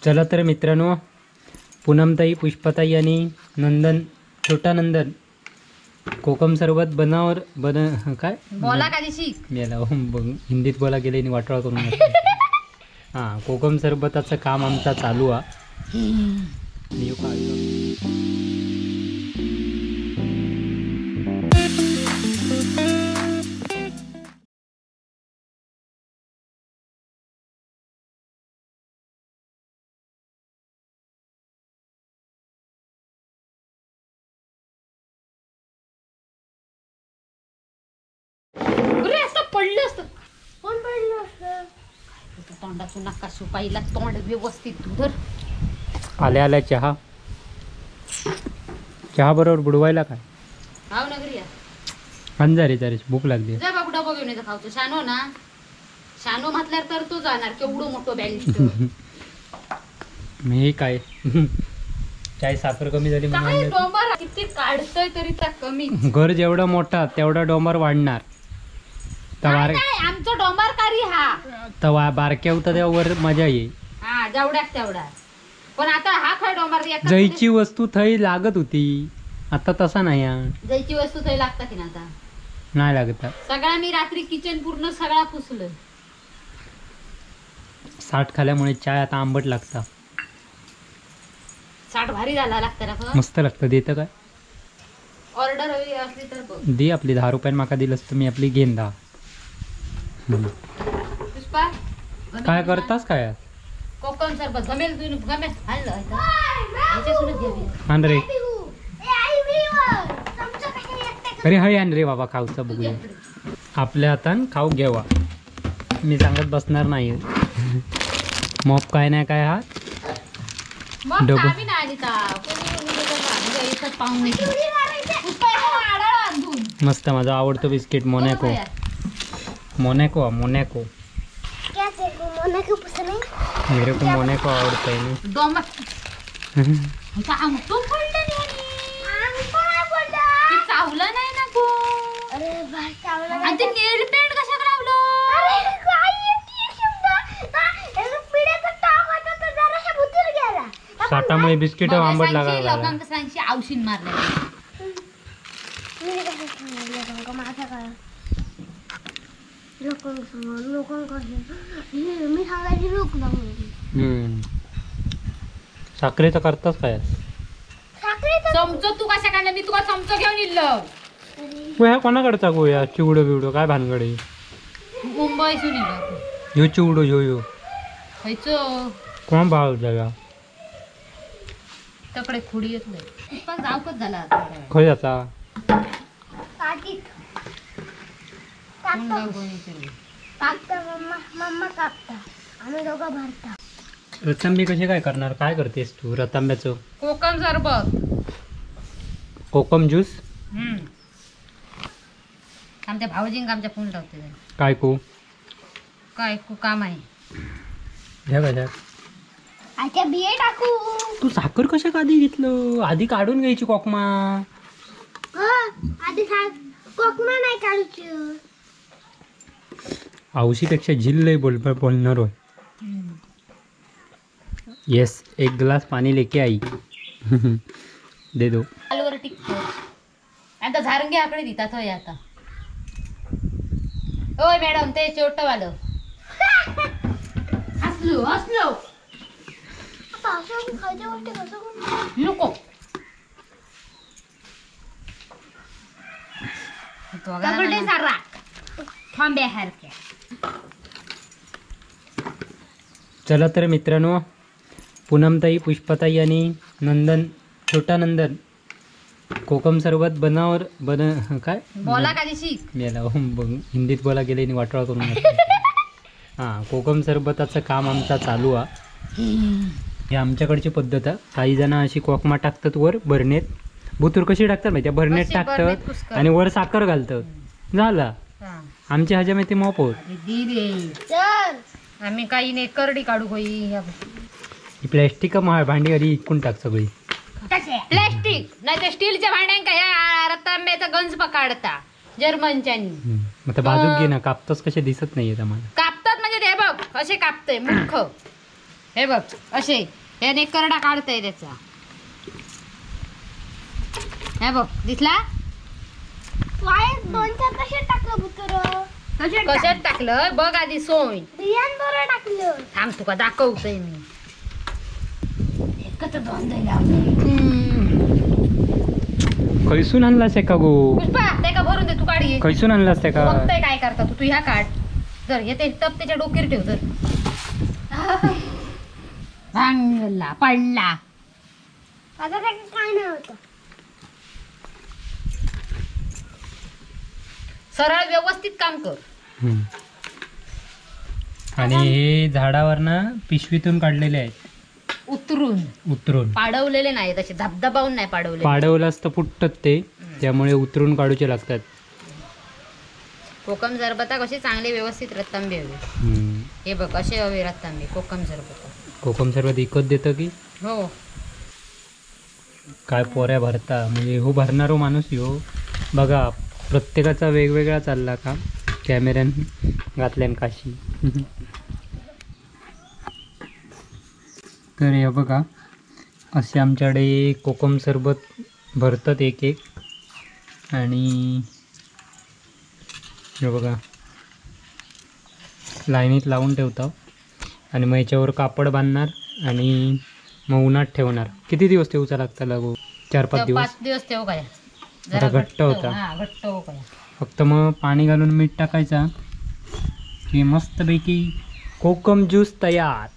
चला तर मित्रांनो, पूनमताई, पुष्पाताई आणि नंदन, छोटा नंदन कोकम सरबत बनावर बन काय बोला का शिक मेला हिंदीत बोला गेले आणि वाटोळा करून. हां, कोकम सरबताचं काम आमचा चालू आहे. पडलं असतं कोण पडलं असतं? तोंडातून नका सुपाईला तोंड व्यवस्थित धुधर. आल्या आल्या चहा, चहा बरोबर बुडवायला काय? हाव नगरिया अंजारे रे भूक लागली. जा बाबू डबा घेऊन येतो खावतो. शानो ना, शानो म्हटल्यावर तर तो जाणार केवढं मोठं बॅलिस्टर. मी काय चाय साखर कमी झाली म्हणून डोंबर किती काढतोय तरी त्या कमी. घर जेवढा मोठा तेवढा डोंबर वाढणार. आमचं डोंबरकारी हा तवा बारक्या होता तेव्हा वर मजा येईल. हा जेवढ्याच तेवढा. पण आता हा खय डोंबर जैची वस्तू थंय लागत होती, आता तसा नाही. जैची वस्तू थंय लागतात की ना आता नाही लागत. सगळा मी रात्री किचन पूर्ण सगळा पुसलं. साठ खाल्यामुळे चाय आता आंबट लागता. साठ भारी झाला लागतं ना, मस्त लागतं. देतं काय ऑर्डर हवी असली तर बघ. दे आपली 10 रुपयांनी माका दिलंस तर मी आपली घेईन 10. पुष्पा काय करतास काय? कोकम सरबत गमेल तू गमेल आणलं. आण रे, अरे हय आण रे बाबा खाऊचा बघूया. आपल्या हातान खाऊ घ्यावा, मी सांगत बसणार नाही. मॉप काय नाही काय हा मस्त माझा आवडतो बिस्किट मोनॅको. मोनॅको मोनॅको क्या तेरे को मोनाको पसंद है? मेरे को मोनाको आवडतं आहे ना. चावलं नाही ना गो. अरे चावलं. आणि ते नेल पेंट कशाक लावलं? साठामुळे बिस्किट आंबट लागायला. लोकांका सांगशी आवशीन मारले. मी कसं सांगितलं माझा काय मी सांगायची लोक. साखरेचं करतास काय? चमचो तू कशा काढला? मी तुका चमचो घेऊन इल्लो. ह्या कोणाकडचा गोया चिवडो बिवडो काय भानगड आहे? मुंबई सुन इल्लो ह्यो चिवडो ह्यो ह्यो खयचो कोण भाव जागा तकडे खुडी येत नाही पण जावकच झाला खय जाता कापता. रतांबी कसे काय करणार? काय करतेस तू रतांब्याचं? कोकम सरबत, कोकम ज्यूस. आमच्या भाऊजींक आमच्या फोन लावते. काय को काय को काम आहे? घ्या काय अच्छा बिये टाकू. तू साखर कशा आधी घेतलं? आधी काढून घ्यायची कोकमा. आधी कोकमा नाही काढूची. औशीपेक्षा झिल लय बोलणार होय. यस, एक ग्लास पाणी लेके आई. दे दो. आलूवर टिकतो आता झारंगे आकडे देतात होय आता. ओय मॅडम ते छोटं वालं. हसलो हसलो नको दगडे सारा थांब्यासारख्या. चला तर मित्रांनो, पूनमताई, पुष्पाताई आणि नंदन, छोटा नंदन कोकम सरबत बनावर बन काय बोला का शिक मेला हिंदीत बोला गेले आणि वाटोळा करून. हां, कोकम सरबताचं काम आमचा चालू आहे. ही आमच्याकडची पद्धत आहे. काही जण अशी कोकमा टाकतात वर भरणेत. बुतूर कशी टाकतात माहिती आहे? भरणेत टाकतात आणि वर साखर घालतात. झाला आमच्या ह्याच्या माहिती मोप होत. आम्ही काही नाही करडी काढू होई. ही प्लॅस्टिक भांडी आधी इकून टाक सगळी. प्लॅस्टिक नाही तर स्टीलच्या भांड्यांका ह्या रतांब्याचा गंज पकडता जर्मनच्यानी. मग बाजूक घे ना, कापतच कसे दिसत नाहीये आम्हाला. कापतात म्हणजे ते बघ असे कापतय मुख. हे बघ असे याने करडा काढताय त्याचा. हे बघ दिसला. कशात टाकलं बघ आधी सोय टाकलं. थांब तुका दाखवतोय मी. एकच खैसून आणलास का गो? पुष्पा ते का भरून दे तू काढ. खैसून आणलास का? बघतोय काय करता तू. तू ह्या काढ जर हे ते टप त्याच्या डोक्यावर ठेव तर. भांगला पडला. आता काय नाही होत. सरळ व्यवस्थित काम कर. आणि हे झाडावर ना पिशवीतून काढलेले आहेत उतरून उतरून पाडवलेले नाही, तसे धबधबावून नाही पाडवले. पाडवलास तर फुटतात ते, त्यामुळे उतरून काढूचे लागतात. कोकम सरबता कसे चांगले व्यवस्थित रत्तांबे हवे. हे बघ असे हवे रत्तांबे कोकम सरबता. कोकम सरबत विकत देतं की हो. काय पोऱ्या भरता म्हणजे हो भरणारो माणूस हो. बघा प्रत्येकाचा वेगवेगळा चालला का कॅमेऱ्यान घातल्यान काशी. तर हे बघा असे आमच्याकडे कोकम सरबत भरतात एक एक. आणि हे बघा लाईनीत लावून ठेवतात आणि मग याच्यावर कापड बांधणार आणि मग उन्हात ठेवणार. किती दिवस ठेवचा लागता लागू? 4-5 दिवस. 5 दिवस ठेवू काय आता घट्ट होता. घट्ट हो काय. फक्त मग पाणी घालून मीठ टाकायचा की मस्तपैकी कोकम ज्यूस तयार.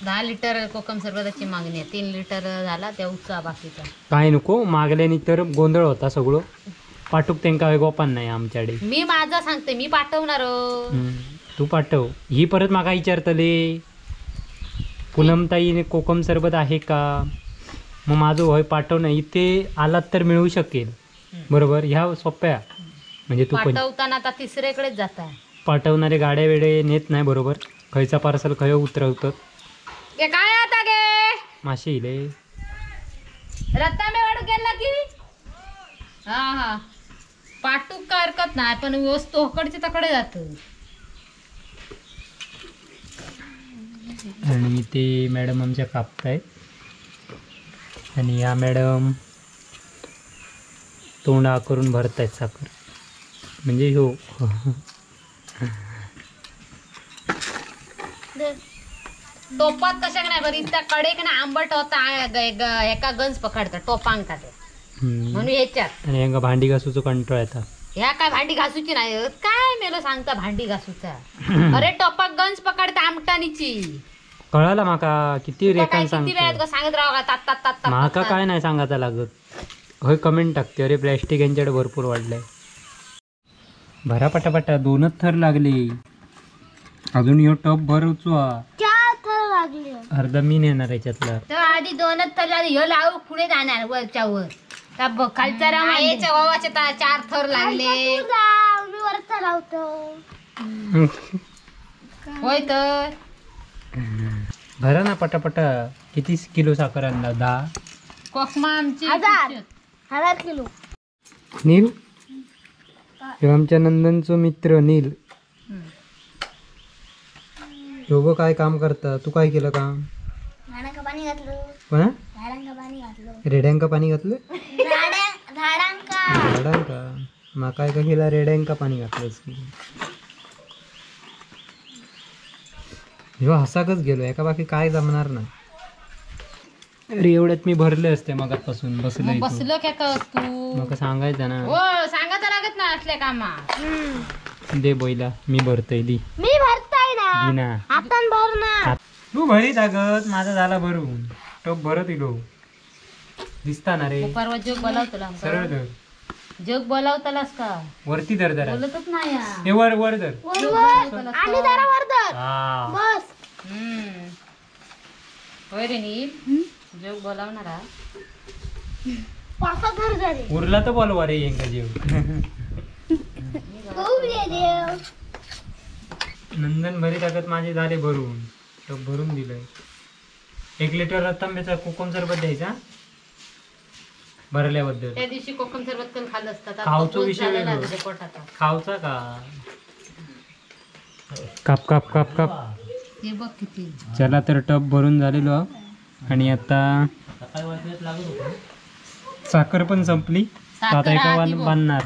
10 लिटर कोकम सरबताची मागणी आहे. 3 लिटर झाला त्या उत्साह बाकीचा. काय नको मागल्याने तर गोंधळ होता सगळं. पाठवूक त्यांका गोपान नाही आमच्याकडे. मी माझा सांगते मी पाठवणार. तू पाठव. ही परत माका विचारतले पूनमताईने कोकम सरबत आहे का, मग माझं होय पाठव ना. इथे आलात तर मिळू शकेल बरोबर. ह्या सोप्या म्हणजे तू पाठवताना आता तिसरीकडेच जाता. पाठवणारे गाड्या वेडे नेत नाही बरोबर. खयचा पार्सल खय उतरवतात. काय आता गे मासे इले रत्तांबे वाढू गेला की. हा हा पाटूक काय हरकत नाही पण वस्तू हकडचे तकडे जात. आणि ते मॅडम आमच्या कापतायत आणि या मॅडम तोंड आकरून भरतायत साखर म्हणजे हो. टोपात कशाक नाही बरी त्या कडेक ना आंबट होता एका गंज पकडता टोपांक ते म्हणून ह्याच्यात. आणि ह्यांका भांडी घासूचो कंटाळा येता. ह्या काय भांडी घासूची नाही काय मेलो सांगता भांडी घासूचा. अरे टोपाक गंज पकडता आमटानीची. कळाला माका किती रेखान सांगतो. सांगत राव का तात तात तात. माका काय नाही सांगायचा लागत. होय कमेंट टाकते अरे प्लॅस्टिक यांच्याकडे भरपूर वाढलंय. भरा पटापटा 2च थर लागले अजून. ह्यो टप भरूचो 4 थर लागले. अर्धा मी नेणार याच्यातला. तर आधी 2च थर लागले. ह्यो लावू पुढे जाणार वरच्या वर. खालचा राम 4 थर लागले. मी वरचा लावतो. होय तर भरा ना पटापटा. किती किलो साखर आणला? 10 कोकमा आमची 1000 किलो. नील हे आमच्या नंदनचो मित्र नील. दोघं काय काम करता? तू काय केलं काम? झाडांका पाणी घातलं. झाडांका पाणी घातलं. रेड्यांका पाणी घातलं? झाडांका. झाडांका माका काय केला रेड्यांका पाणी घातलंस की. ह्यो हसाकच गेलो एका बाकी काय जमणार ना. अरे एवढ्यात मी भरले असते मगापासून. बसलं बसलं काय का तू? मग सांगायचं ना. हो सांगायचं लागत ना असल्या कामात. दे बोईला मी भरतोय. दी मी भरतोय ना. ना आता भर ना. तू भरीत अगं माझा झाला भरून. टोप भरत इलो दिसता ना रे. परवा जग बोलावतला सरळ धर. जग बोलावतलास का? वरती धर जरा. बोलतच नाही. हे वर वर धर. आणि जरा वर धर बस. होय रे नील जग बोलावणारा पासा धर जरे. उरला तर बोलवा रे यांका जीव. नंदन भरी टाकत माझे झाले भरून. टप भरून दिलंय. 1 लिटर रतांब्याचा कोकम सरबत द्यायचा भरल्याबद्दल. त्या दिवशी कोकम सरबत पण खाल्लं असतं. खावचो विषय वेगळो. खावचा का? काप काप काप काप. हे बघ किती. चला तर टब भरून झालेलो आणि आता साखर पण संपली. आता एका बांधणार.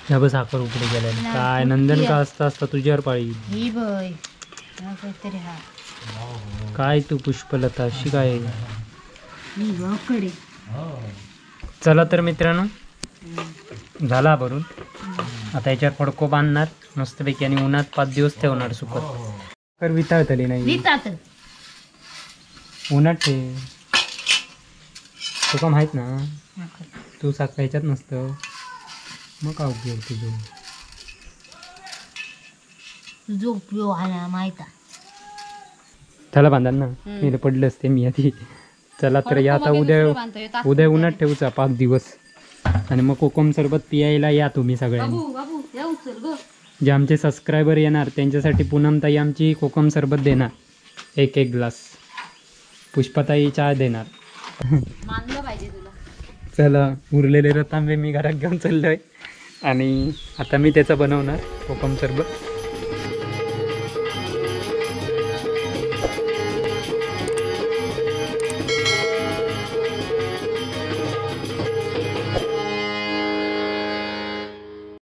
ह्या बघ साखर उकडे गेल्या. काय नंदन का असता असता तुझ्यावर पाळी. ही बघ काहीतरी हा. काय तू पुष्पलता अशी काय. चला तर मित्रांनो झाला भरून. आता याच्यावर फडको बांधणार मस्तपैकी आणि उन्हात 5 दिवस ठेवणार सुकत. तर वितळतली नाही उन्हात ठेव. तुका माहित ना तू साखर ह्याच्यात नसतं मग काय उपयोग तुझं. तुझो उपयोग हा माहित. त्याला बांधाल ना मी पडलं असते मी आधी. चला तर या आता उद्या उद्या उन्हात ठेवूचा 5 दिवस आणि मग कोकम सरबत पियायला या तुम्ही सगळ्यांनी. जे आमचे सबस्क्रायबर येणार त्यांच्यासाठी पूनमताई आमची कोकम सरबत देणार 1-1 ग्लास. पुष्पाताई चहा देणार. मानलं पाहिजे तुला. चला उरलेले रतांबे मी घरात घेऊन चाललोय आणि आता मी त्याचं बनवणार कोकम सरबत.